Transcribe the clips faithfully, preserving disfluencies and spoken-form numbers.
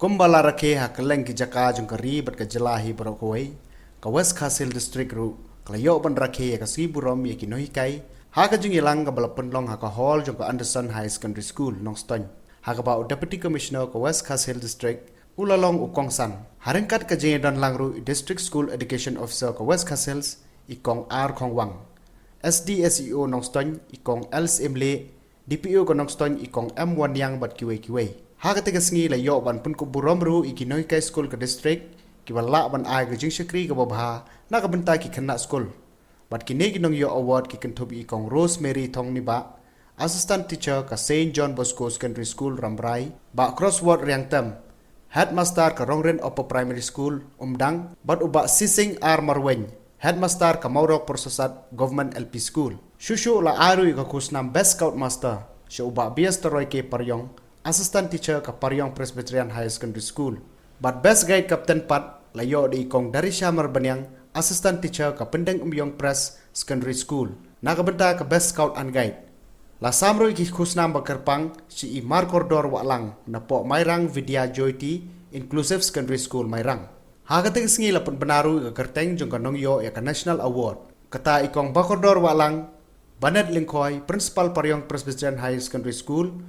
Kumba la rakhe ha kylleng ki jaka jong ka ri bad ka jylla hi baroh kawei, ka West Khasi Hills District ruh ka la ïoh ban rakhe ïa ka sngi burom ïa ki nonghikai ha ka jingïalang kaba la pynlong ha ka hall jong ka Anderson Higher Secondary School, Nongstoiñ, ha kaba u Deputy Commissioner ka West Khasi Hills District u la long u kongsan. Ha ryngkat ka jingïadon lang ruh i District School Education Officer ka West Khasi Hills, i Kong R Khongwang, S D S E O Nongstoiñ, i Kong L Syiemlieh, D P O ka Nongstoiñ, i Kong M Wanniang bad kiwei kiwei. Ha katei ka sngi la ïoh ban pynkup burom ruh ïa ki nonghikai skul ka district kiba lah ban ai ka jingshakri kaba bha na ka bynta ki khynnah skul. Bad kine ki nongïoh award ki kynthup ïa i Kong Rosemary Thongnibah, Assistant Teacher ka Saint John Bosco Secondary School, Rambrai, Bah Crossword Riangtem, Headmaster ka Rongren Upper Primary School, Umdang, bad u Bah Sising R Marwein, Headmaster ka Mawrok Porsasat Government L P School. Shuh shuh la ai ruh ïa ka khusnam Best Scout Master sha u Bah B S Taroy K Pariong, Assistant Teacher ka Pariong Presbyterian Higher Secondary School. Bad Best Guide Captain pat la ïoh da i Kong Darisha Marbaniang, Assistant Teacher ka Pyndengumïong Pres Secondary School, na ka bynta ka Best Scout and Guide. La sam ruh ïa ki khusnam ba kyrpang sha i Markordor Wahlang napoh Mairang Vidya Jyoti Inclusive Secondary School, Mairang. Ha katei ka sngi la pynbna ruh ïa ka kyrteng jong ka nongïoh ïa ka National Award. Kata i Kong Bakordor Wahlang, Banet Lyngkhoi, Principal Pariong Presbyterian Higher Secondary School,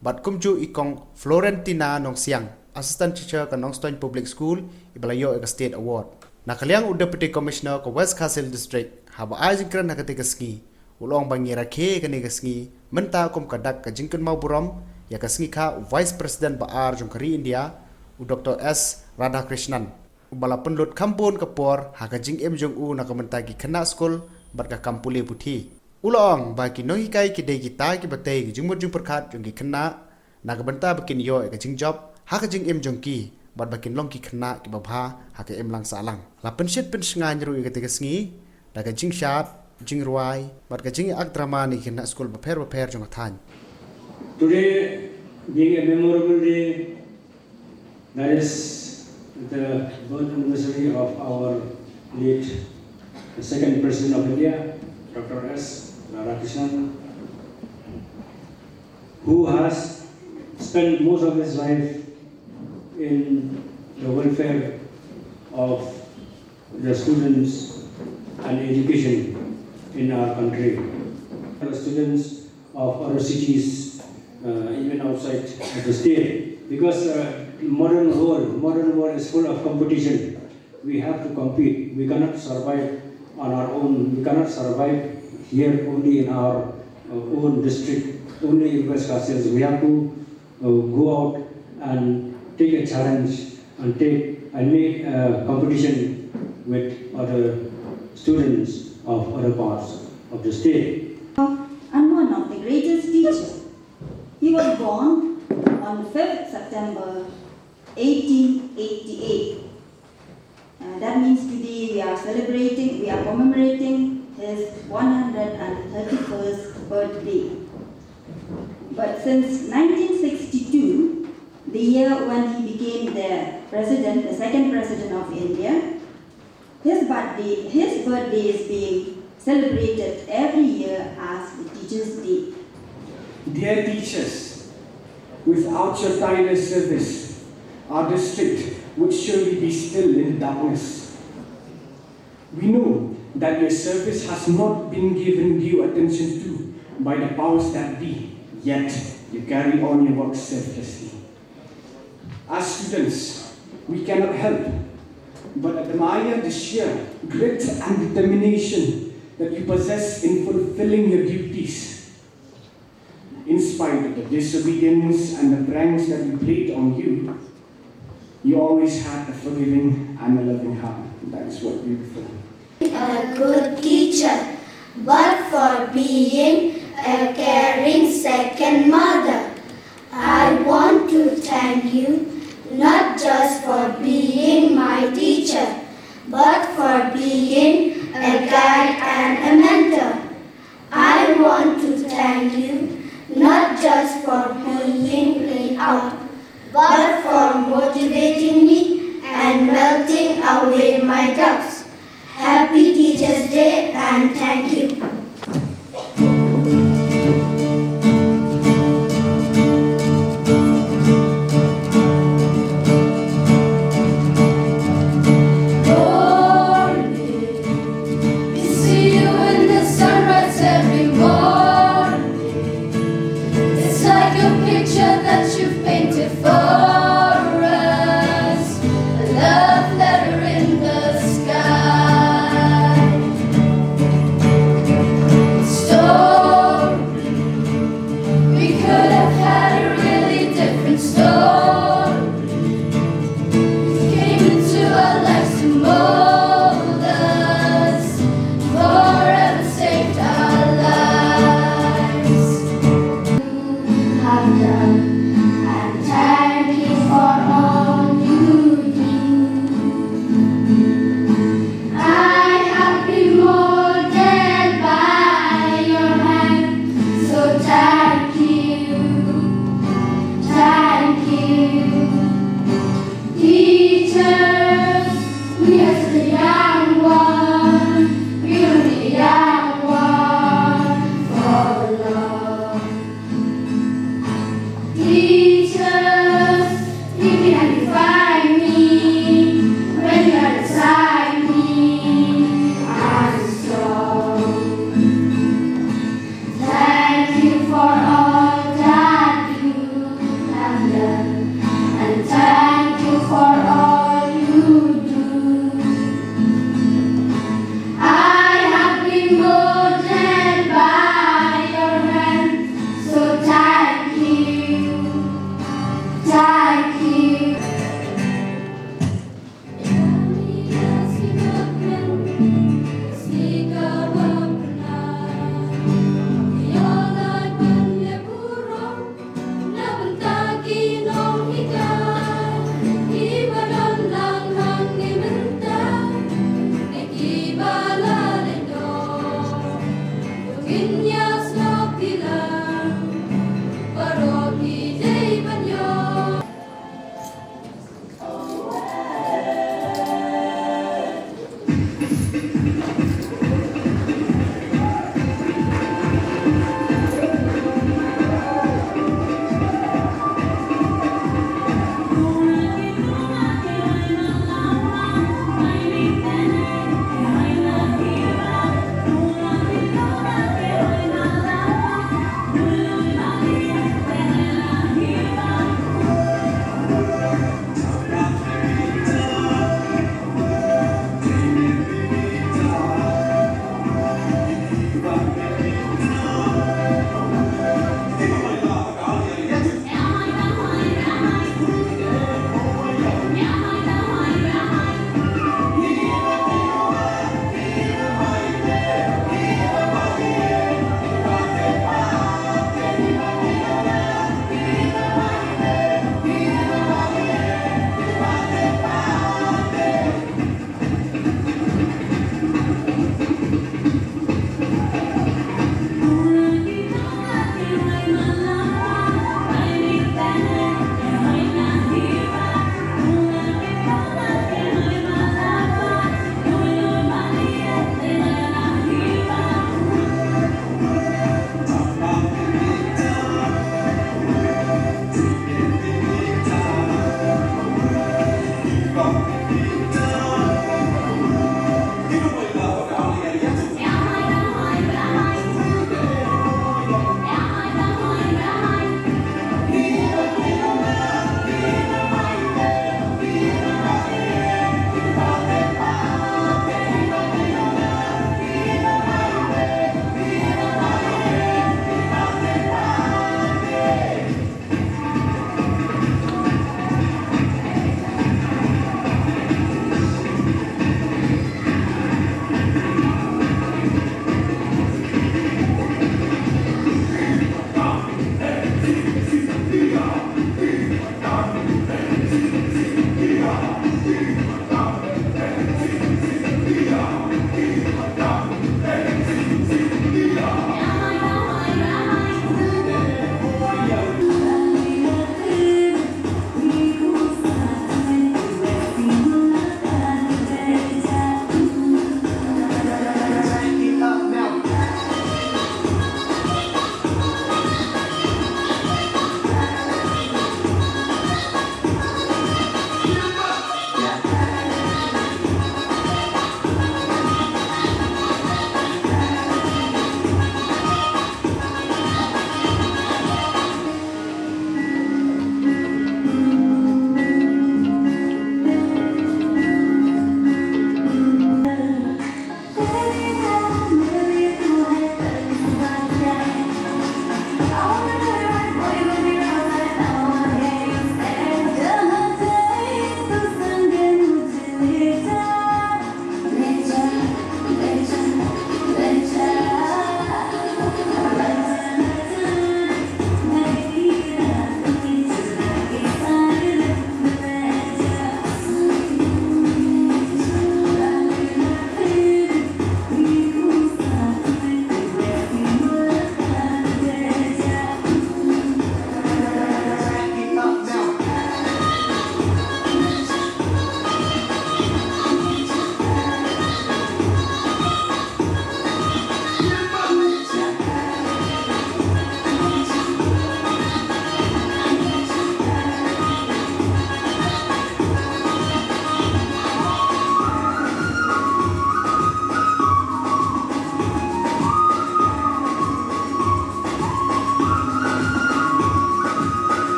bad kumjuh i Kong Florentina Nongsiang, Assistant Teacher ka Nongstoiñ Public School, iba la ïoh ïa ka State Award. Na ka liang u Deputy Commissioner ka West Khasi Hills District, haba ai jingkren ha katei ka sngi, u la ong ba ngi rakhe ïa kane ka sngi mynta kum ka dak ka jingkynmaw burom ïa ka sngi kha u Vice President ba ar jong ka ri India, u Doctor S Radhakrishnan, uba la pynlut kham bun ka por ha ka jingim jong u na ka bynta ki khynnah skul bad ka kam pule puthi. U la ong ba ki nonghikai ki dei kita kiba tei ka jingmut jingpyrkhat jong ki khynnah na ka bynta ba kin ïoh ïa ka jingjop ha ka jingim jong ki bad ba kin long ki khynnah kiba bha ha ka imlang sahlang. La pynshit pynshngaiñ ruh ïa katei ka sngi da ka jingshad, jingrwai bad ka jingïact drama na ki khynnah skul bapher bapher jong ka thaiñ. Today being a memorable day, that is the birth anniversary of our late, the second President of India, Doctor S Radhakrishnan, who has spent most of his life in the welfare of the students and education in our country. The students of other cities, uh, even outside of the state, because, uh, modern world, modern world is full of competition. We have to compete. We cannot survive on our own. We cannot survive here only in our, uh, own district, only in West Khasi Hills. We have to, uh, go out and take a challenge and take and make a competition with other students of other parts of the state. And one of the greatest teachers. He was born on fifth September eighteen eighty-eight. Uh, that means today we are celebrating, we are commemorating his one hundred thirty-first birthday. But since nineteen sixty-two, the year when he became the president, the second president of India, his birthday, his birthday is being celebrated every year as the Teachers' Day. Dear teachers, without your tireless service, our district would surely be still in darkness. We know that your service has not been given due attention to by the powers that be, yet you carry on your work selflessly. As students, we cannot help but admire the sheer grit and determination that you possess in fulfilling your duties. In spite of the disobedience and the pranks that we played on you, you always had a forgiving and a loving heart. That is what we prefer. A good teacher, but for being a caring second mother. I want to thank you not just for being my teacher, but for being a guide and a mentor. I want to thank you not just for pulling me up, but for motivating me and melting away my doubts. Happy Teachers' Day and thank you.